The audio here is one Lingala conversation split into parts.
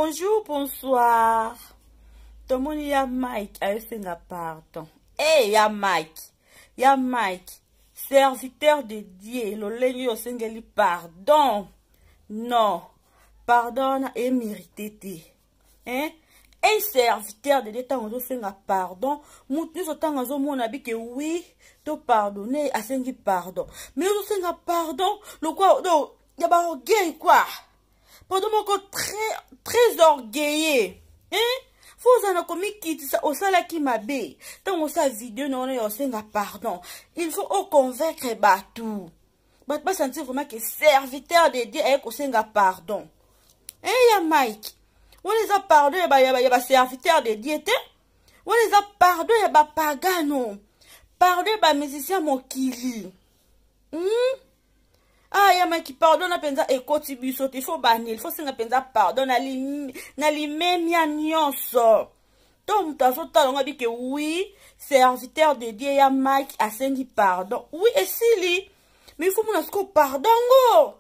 Bonjour, bonsoir. Tomoni ya Mike ayosenga pardon. Eh hey, ya Mike. Ya Mike. Serviteur de Dieu, lolenge yo osengeli pardon. Non. Pardon na emérité te. Hein? Un serviteur de Dieu ntango ozosenga pardon, moto nyonso ntango azomona bike oui, to pardonner, asengi pardon. Mais ozosenga pardon lokwa donc ya ba orgueil quoi. Pardon moko très très orgueilleux. Hein? Faut ozala na komikitisa osalaki mabe. Ntango osala video na wana ya osenga pardon, il faut oconvaincre bato. Bato basentir vraiment que serviteur de Dieu aye kosenga pardon. Hein, ya Mike? Wana eza pardon ya ba, ya ba, ya ba serviteur de Dieu te. Wana eza pardon ya ba pagano. Pardon ya ba musicien mokili. Ah, ya Mike, pardon na penza ekoti biso te. Il faut banir, il faut senga penza pardon na li, na limemia nyonso. To moto azotala ngo abi ke oui, serviteur de Dieu ya Mike asengi pardon. Oui, esili. Mais il faut mona siko pardon ngo.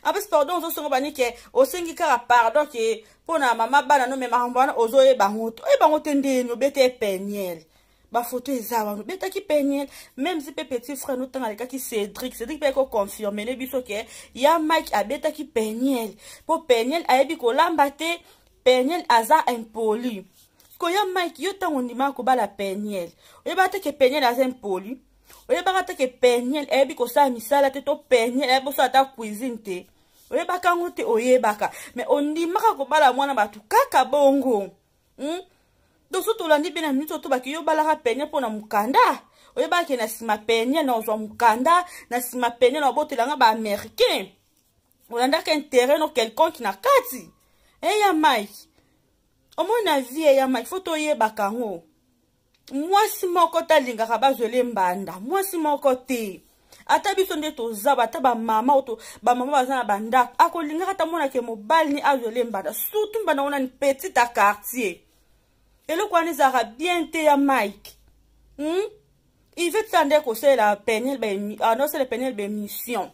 Apesi pardon ozosenga bani ke osengi kaka pardon ke mpona mama bana no me makambo wana ozoyeba ngo te. Oyeba ngo te ndeni obete peniel. Ba photo eza wana obetaki peniel, même si pe petit frère no tanga alekaki Cédric. Cédric pe ko confirmer ne biso ke ya Mike abetaki peniel. Po peniel ayebi kolamba te, peniel aza impoli. Ko ya Mike yo tango ndima kobala peniel. Oyeba te ke peniel aza impoli. Oyebaka te ke peniel ayebi kosala misala te to peniel ayebi kosala ata cuisine te. Oyebaka yango te, oyebaka. Mais ondimaka kobala mwana bato kaka bongo. Donc soki tolandi mpe na minute oyo tobaki yo obalaka peniel mpo na mokanda, oyebaka ke na nsima peniel na ozwa mokanda, na nsima peniel na obotela nga ba américain. Olandaka intérêt no quelconque na kati. Eya Mike. Omoni na vie ya Mike, faut toyebaka yango. Mwasi moko te alingaka bazwele mbanda, mwasi moko te. Ata biso nde toza, ata ba mama oto, ba mama baza na bandako, akolingaka ata mona ke mobali ni azwele mbanda, surtout mbanda wana ni petit à quartier. Eloko wana ezalaka bien te ya Mike. Yvette sa nde kosalela Peniel ba émi-, ah, non, c'est Peniel ba émission.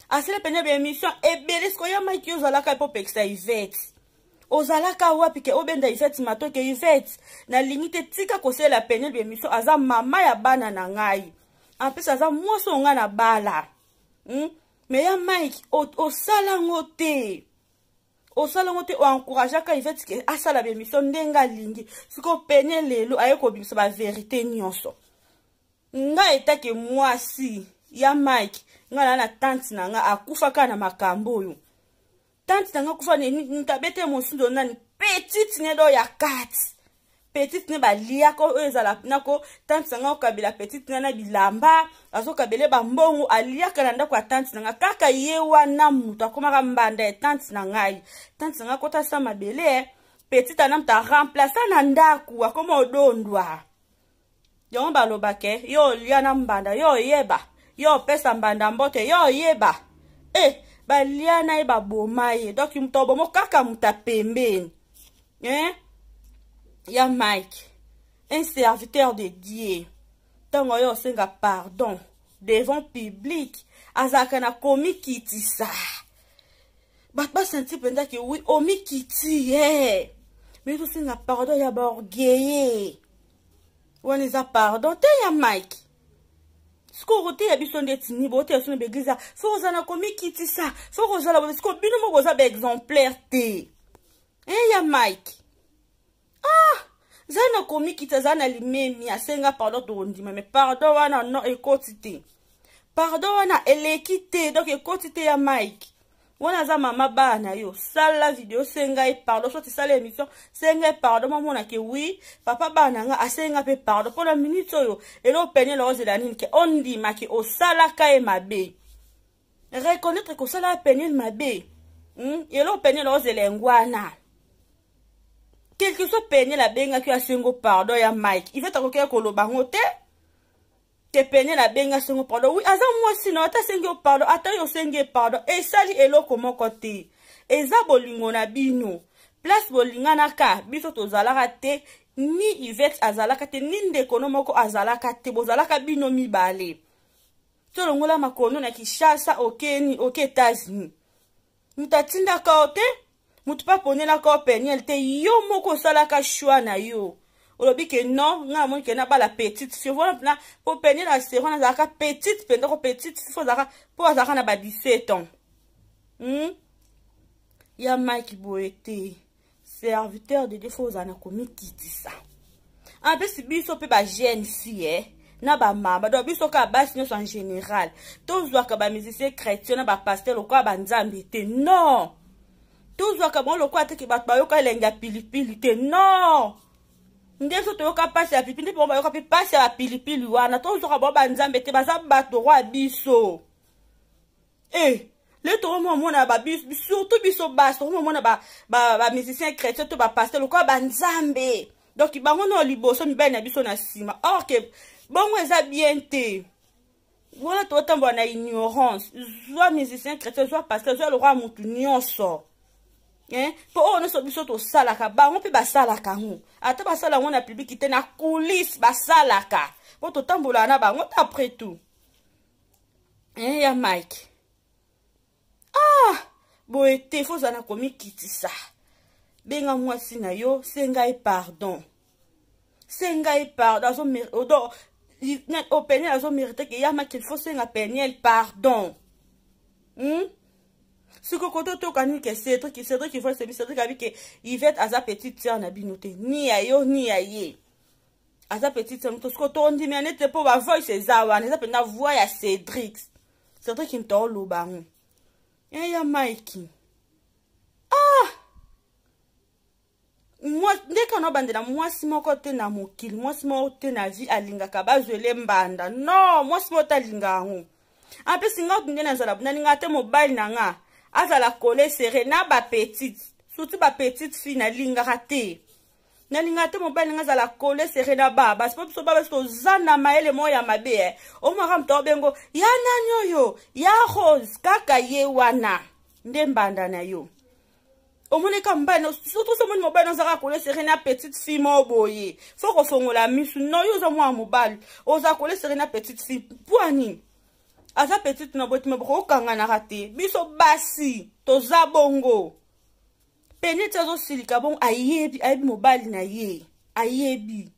Asala Peniel ba émission ebele sikoyo ya Mike yo ozalaka po pekisa Yvette. Ozalaka wapi ke obenda Yvette matoke Yvette nalingi te tika kosalela Peniel ba émission, aza mama ya bana na ngai. En plus aza mwasi oyo ngai na bala. Mais ya Mike osala ngo te. Osala ngo te, o encourageaka Yvette ke asala ba émission ndenge alingi. Sikoyo Peniel lelo aye kobimisa ba vérité nyonso. Nga etake mwasi ya Mike, nga na na tante na nga akufaka na makambo oyo. Tante na nga akufa ni, ni, ni tabete mosundo nani petite ne do ya kati. Petite ne baliaka oyo ezala nako tante na nga okabela petite ne na bilamba, azokabele ba mbongo aliaka na ndako ya tante na nga kaka ye wana moto akomaka mbanda ya tante na ngai. Tante na nga kota sa mabele, petite ana moto a remplacer na ndako akoma odondwa. Yango balobake yo olia na mbanda, yo oyeba, yo opesa mbanda mbote, yo oyeba. Balia na ye baboma ye. Donc moto abomo kaka moto pembeni. Hein? Ya Mike, un serviteur de Dieu. Tango yo osenga pardon devant public, azalaka na komikitisa. Bato basentir mpenza ke oui, omikiti, eh. Mais tosenga pardon ya ba orgueilleux. Wana eza pardon te ya Mike. Sikoyo okoteya biso nde tini, boteya biso na ba église, faut kozala na komikitisa, faut kozala boye. Sikoyo bino moko boza ba exemplaire te. Eh, ya Mike. Ah, zala na komikitisa, zala na limemi, asenga pardon tokondima, mais pardon wana non ekoti te. Pardon wana eleki te, donc ekoti te ya Mike. Wana aza mama bana na yo, sala video senga ye pardon, soit sala émission senga ye pardon, mamona ke oui, papa bana nga asenga pe pardon. Pona minute oyo elo Peniel ozela nini ke ondima ke osalaka ye mabe. Reconnaître que osala Peniel mabe. Elo Peniel ozela ngwana. Quelque soit Peniel abengaki asengo pardon ya Mike. Il fait akoki koloba ngo te. Ke Peniel abenga sengo pardon. Oui, aza mwasi na ata sengi pardon, ata yo sengi pardon. Esali eloko moko te. Eza bolingo na bino. Place bolinganaka, biso tozalaka te, ni Yvette azalaka te, ni ndeko no moko azalaka te, bozalaka bino mibale. Tolongola makono na Kinshasa, okeni, oke États-Unis. Moto atindaka yo te, Moto mpe aponelaka yo Peniel te, yo moko osalaka choix na yo. Olobi ke non, ngai namoni ke nabala petite fille wana mpena, mpo Peniel asero wana azalaka petite mpenza, ko petite fille azalaka mpo azalaka na ba 17 ans. Ya Mike boye te, serviteur de Dieu, fo ozala na komikitisa. Apesi biso mpe ba jeune fille na bamama, donc biso kaka basi nyonso en général tozwaka bamusicien chrétien na bapasteur lokola banzambe te. Non, tozwaka bango lokola teke bato bayoka elengi ya pilipili te. Non, nde so toyoka mpasi ya pilipili, nde bango bayoka mpe mpasi ya bapilipili wana. Tozwaka bango banzambe te, baza bato roi biso. Le tokomomona ba, surtout biso basi, tokomomona bamusicien chrétien to bapasteur lokola banzambe. Donc bango na liboso, mibali na biso na nsima. Or ke bongo eza bien te. Wana totambola na ignorance. Zwa musicien chrétien, zwa pasteur, zwa lokwa motu nyonso, mpo oyo nyonso biso tosalaka, bango mpe basalaka yango. Ata basala yango na public te, na coulisse basalaka, mpo totambolaka na bango te. Après tout, ya Mike, ah, boye te. Fo ozala na komikitisa. Benga mwasi na yo, senga ye pardon, senga ye pardon. O Peniel azomérite ke ya Mike, il faut senga Peniel pardon. Sikoyo koto tokani ke Cédric voice, Cédric abi ke Yvette aza petite sœur na bino te, ni ya yo ni ya ye. Aza petite sœur moto. Sikoyo tondimi ya nete mpo bavoice eza wana, eza mpenza voix ya Cédric. Cédric nto oloba yango. Ya Mike, ah, nde kana obandela mwasi moko te na mokili, mwasi moko te na vie alingaka bazwele mbanda. Non, mwasi moko te alingaka yango. Apesi nga nde nazala, nalingaka te mobali na nga azala collé serré na bapetite, surtout bapetite fille. Nalingaka te, nalingaka te mobali nga azala collé serré na basi, mpo biso babasi toza na mayele moko ya mabe. Omwaka moto obengo ya nani oyo ya Rose, kaka ye wana nde mbanda na yo. Omoni ka mobali, surtout so omoni mobali ozalaka collé serré na petite fille moko boye, fo kofongola misu. No, yo oza mwana mobali, oza collé serré na petite fille mpo anini? Aza petite na boye, me bokokanganaka te. Biso basi toza bongo. Pene ti azosilika bongo, ayebi, ayebi mobali na ye, ayebi.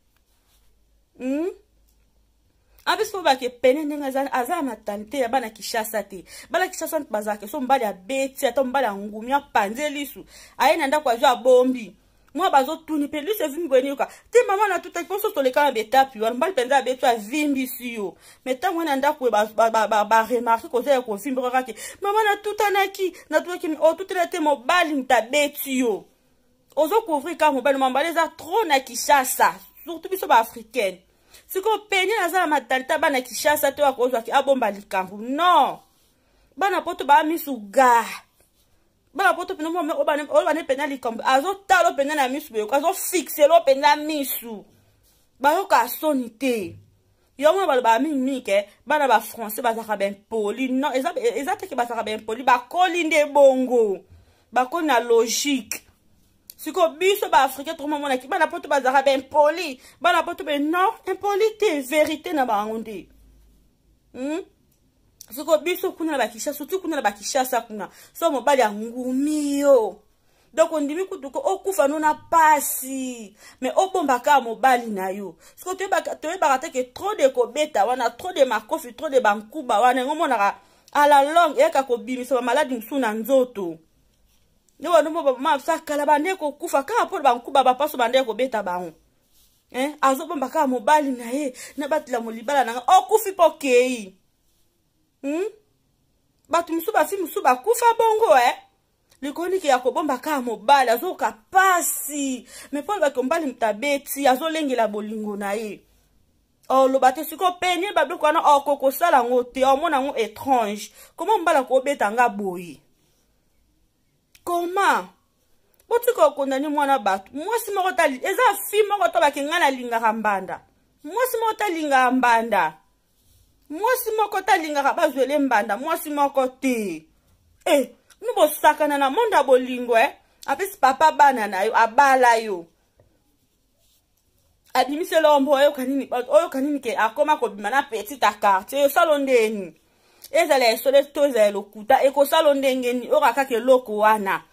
Apesi mpo bake pene ndenge aza na matante ya bana Kishasa te. Bana Kishasa bazalaka so mobali abeti, ata mobali angumi, apanze lisu, aye na ndako, azwi, abombi mwa, bazotuni mpe lisu evimbi boye, niyoka te mama na tutaki mpo so toleka na betapi wana. Mobali mpenza abeti, avimbisi yo, me ntango wana ndako baremarke koza ya kovimbi kaka ke mama natutanaki, natutaki. Otutana te, mobali moto abeti yo, ozocouvrir kaka mobali. Mambala eza trop na Kishasa, surtout biso baafricaine. Sikoyo pene naza na matalita bana Kishasa te, akozwaki abomba likambo. Non, bana poto baa misu ga. Bana poto mpena oyo bane mpena likambo, azotala mpenza na misu boyoko, azofixelo mpenza misu, bayoka soni te. Yo mona balobaka mingimingi ke bana bafrançais bazalaka baimpoli. Non, eza te ke bazalaka baimpoli, bakoli nde bongo, bakoli na logique. Sikoyo biso baafricain tokomamonaki bana poto bazalaka baimpoli, bana poto be. Non, impoli te, vérité na bango nde. Sikoyo biso kuna na bakishasa, surtout kuna na bakishasa kuna, so mobali angumi yo, donc ondimi kutu ko okufa no na pasi, mais obomba kaka mobali na yo. Sikoyo toyebaka te ke trop de kobeta wana, trop de makofi, trop de bankuba wana, yango omonaka à la longue eyaka kobimisa bamaladi mosusu na nzoto. Nde bano bamama biso akala bande kokufa kaka mpo bankuba, bapaso bande kobeta bango. Azobomba kaka mobali na ye, nabatela molibala na nga, okufi mpo okei. Bato mosusu, bafi mosusu bakufa bongo, likoniki ya kobomba kaka mobali, azoyoka pasi, me mpo alobaki mobali moto abeti, azolengela bolingo na ye, oloba te. Sikoyo penie babiloko wana, okoki kosala yango te, omona yango étrange. Koma mobali akobeta nga boye, koma botika okondani mwana bato. Mwasi moko ta, eza fi moko to bake ngai nalingaka mbanda. Mwasi moko talingaka mbanda, mwasi moko talingaka bazwele mbanda, mwasi moko te. No bosakana na monde ya bolingo. Apesi papa bana na yo, abala yo, abimisela ombo, oyoka nini? Oyoka nini ke akoma kobima na petite ya quartier? Osala ndeni? Ezala esolo to ezala lokuta, ekosala ndenge nini? Oyoka kaka eloko wana.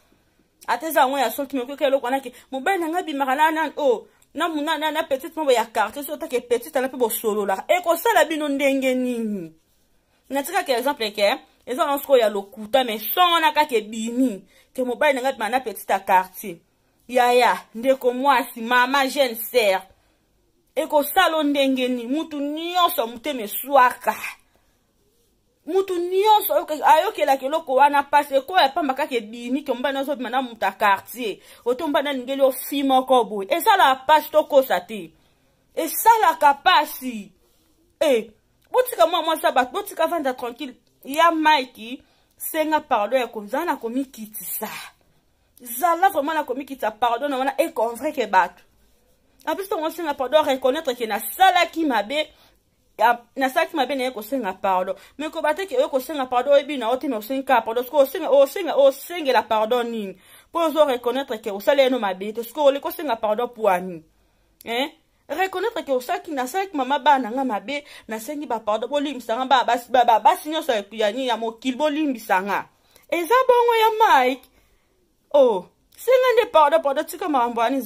Ata eza yango ya soki mekoki eloko wana ke mobali na ngai abimaka na nani o oh, na, na, na, na petite moko ya quartier, soki otake petite ana mpe bosololaka, ekosala bino ndenge nini? Natikaka exemple ke eza na sikoyo ya lokuta, mais son wana kaka ebimi ke mobali na ngai abimaka na petite ya quartier. Yaya, ndeko mwasi, mama, jeune sœur, ekosala ndenge nini? Mutu nyonso motema eswaka, mutu nyonso ayokelaka eloko wana mpasi. Ekoya pamba kaka ebimi ke mobali azobima na moto ya quartier, oto mobali alingeli yo fi moko boye, esalaka mpasi. Tokosa te, esalaka mpasi. E botika mwa mwasi ya bato, botika vanda tranquille. Ya Mike, senga pardon ya kozala na komikitisa, zala vraiment na komikitisa. Pardon na wana econvaincre bato. Apesi ntongo osenga pardon, reconnaître ke nasalaki mabe, nasalaki mabe, naye kosenga pardon. Mais koba te ke oye kosenga pardon, oyebi na yo te, mais osengi kaka pardon. Sikoyo osenga, osenga, osengela pardon nini? Mpo ozo reconnaître ke osali eno mabe te. Sikoyo oleki osenga pardon po ani, hein? Reconnaître ke osalaki, nasalaki mama bana na nga mabe, nasengi bapardon, bolimbisa nga, basi nyonso ya nini ya mokili, bolimbisa nga. Eza bongo ya Mike. Oh, senga nde pardon, pardon, tika makambo wana. Eza